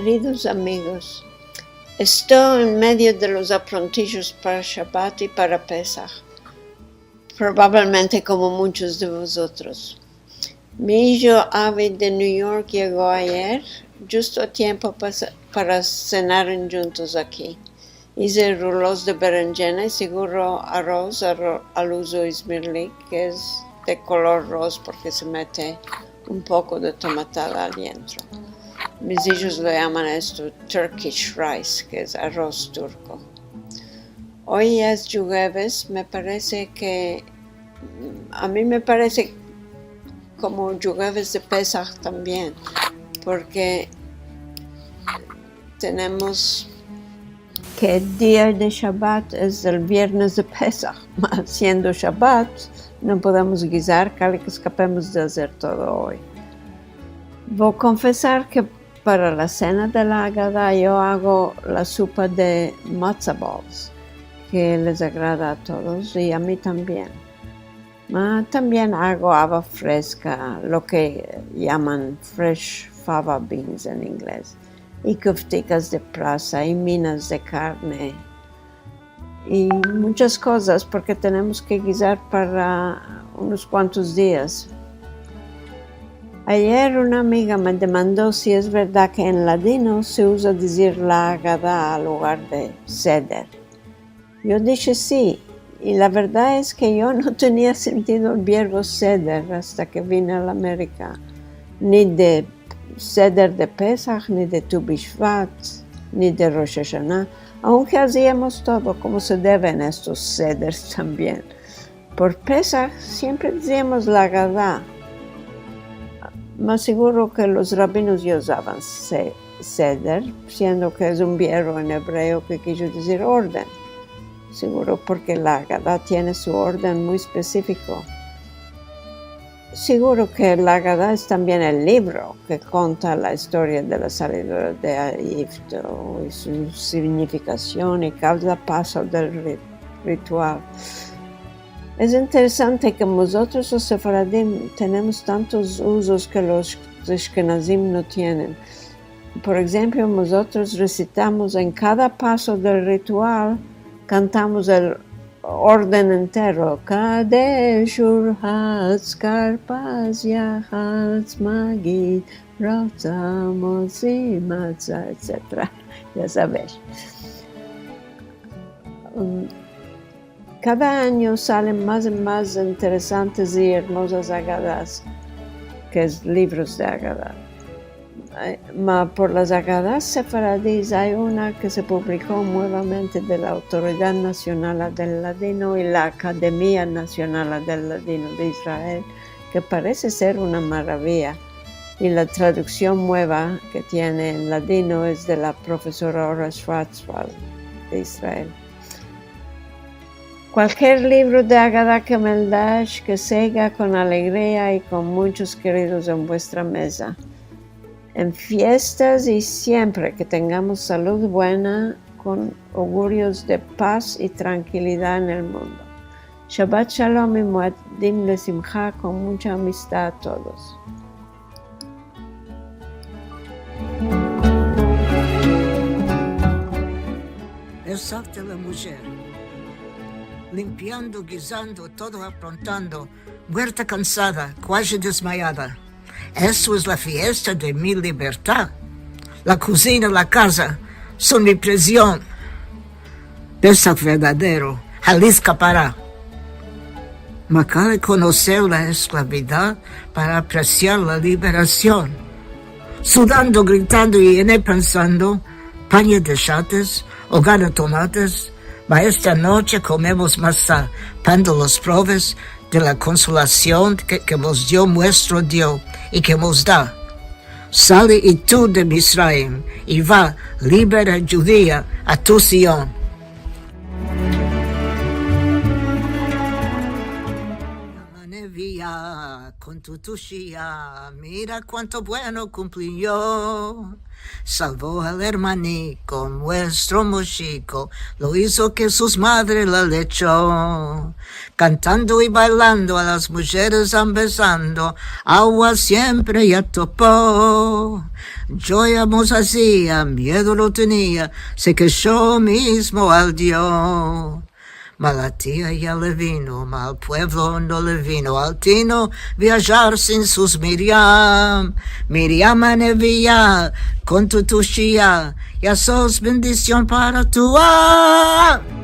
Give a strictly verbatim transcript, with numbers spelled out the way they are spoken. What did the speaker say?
Keridos amigos, esto en medio de los aprontijos para Shabat i para Pesah, probablemente komo munchos de vozotros. Mi ijo Avi de New York yego ayer, djusto a tiempo pasa-, para senar djuntos aki. Ize rulos de berendjena i seguro aroz, arro-, al uzo izmirli, ke es de kolor roz porke se mete un poko de tomatada al dientro. Mis ijos lo yaman esto Turkish rice, ke es aroz turko. Oy es djueves, me parese ke, a mi me parese komo djueves de Pesah tambien, porke tenemos ke el dia de Shabat es el viernes de Pesah, ma siendo Shabat, no podemos gizar, kale ke eskapemos de azer todo oy. Vo a konfesar ke para la sena de la Agada yo ago la supa de matzo balls, ke les agrada a todos i a mi tambien. Ma tambien ago ava freska, lo ke yaman fresh fava beans en inglez, i koftikas de prasa, i minas de karne, i munchas kozas, porke tenemos ke gizar para unos kuantos dias. Ayer una amiga me demando si es verdad ke en ladino se uza dizir la Agada al lugar de seder. Yo dishe si, i la verdad es ke yo no tenia sentido el vierbo seder asta ke vine a la Amerika, ni de seder de Pesah, ni de Tu Bishvat, ni de Rosh Ashana, aunke aziamos todo komo se deve en estos seders tambien. Por Pesah siempre diziamos la Agada, ma seguro ke los rabinos ya uzavan se-, seder, siendo ke es un vierbo en ebreo ke kijo dizir orden. Seguro porke la Agada tiene su orden muy espesifiko. Seguro ke la Agada es tambien el livro ke konta la istoria de la salida de Egipto i su signifikasion i kada paso del ri-, ritual. Es interesante ke mozotros los sefaradim tenemos tantos uzos ke los ashkenazim no tienen. Por enshemplo, mozotros resitamos en kada paso del ritual, kantamos el orden entero, Kadesh, Ur, Hatz, Karpaz, Yahatz, Magid, Ratza, Motzi, Matza, etsetera. Ya savesh. Mm, kada anyo salen mas i mas interesantes i ermozas Agadas, ke es livros de Agada. Eh, ma por las Agadas sefaradis ay una ke se publiko muevamente de la Autoridad Nasionala del Ladino i la Akademia Nasionala del Ladino de Israel, ke parese ser una maravia, i la traduksion mueva ke tiene en ladino es de la profesora Ora Schwarzwald de Israel. Kualker livro de Agada ke me dash, ke sega kon alegria i kon munchos keridos en vuestra meza, en fiestas i siempre ke tengamos salud buena, kon augurios de paz i trankilidad en el mundo. Shabat Shalom i Moadim Lesimha, kon muncha amistad a todos. Pesah de la mujer. Limpiando, gizando, todo aprontando, muerta kansada, kuaji desmayada. Esto es la fiesta de mi libertad. La kozina, la kaza son mi prizion. Pesah verdadero, haliz kapara. Ma kale konoser la esklavidad para apresiar la liberasion. Sudando, gritando i ene pensando, panye de shates, ogar de tomates, ma esta noche komemos masa, pan de los proves de la konsolasion ke, ke mos dio muestro Dio i ke mos da. Sali i tu de Mitsraim, i va, libera, djudia, a tu Sion. Via, kon tu tushia, mira kuanto bueno kumpliyo. Salvo al ermaniko, muestro mushiko, lo izo ke sus madre la lecho. Kantando i baylando, a las mujeres ambezando, agua siempre ya topo. Yo ya mozazia, miedo no tenia, se kesho mizmo al Dio. Ma la tia ya le vino, ma al puevlo no le vino al tino viajar sin sus Miriam. Miriam a nevia, kon tu tushia, ya sos bendision para tua.